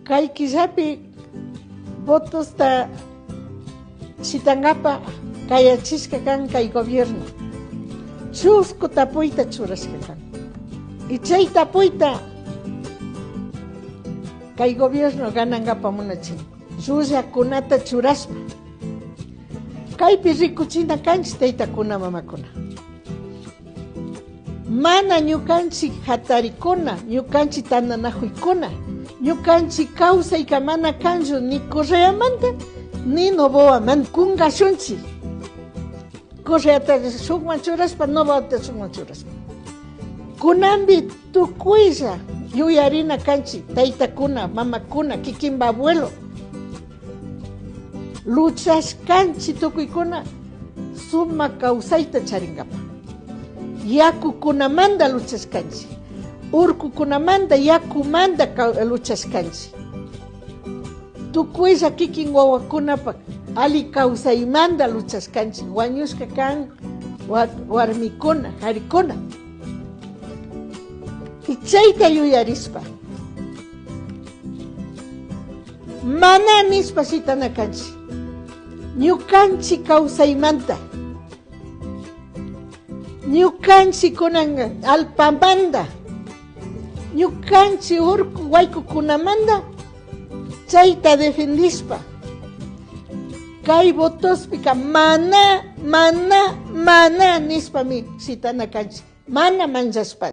Kay killapi votosta shitankapa kayachishka kan kay gobierno. Chusku tapuyta churashka kan. Y chay tapuyta kay gobierno ganankapa munachin. Llullakunata churashpa. Kaypi rikuchina kanchik taytakuna mamakuna. Mana ñukanchik hatarikuna, ñukanchik tandanajuykuna, ñukanchik kawsayka mana kanchu ni Correamanta ni Noboamanta. Kunkashunchik. Correata shukman churashpa, Noboata shukman churashpa. Kunanpi tukuylla yuyarina kanchik taytakuna, mamakuna, kikinpa abuelo. Luchashkanchik tukuykuna sumak kawsayta charinkapa. Yakukunamanta luchashkanchik, urkukunamanta, yakumanta luchashkanchik. Tukuylla kikin wawakunapak alli kawsaymanta luchashkanchik, wañushka kan warmikuna, karikuna. Y chayta yuyarishpa mana nishpa shitana kanchik. Ñukanchik kawsaymanta, ñukanchik kunan allpamanta, ñukanchik urku waykukunamanta chayta defendishpa kay votospika mana, mana, mana nishpami shitana kanchik, mana manchashpa.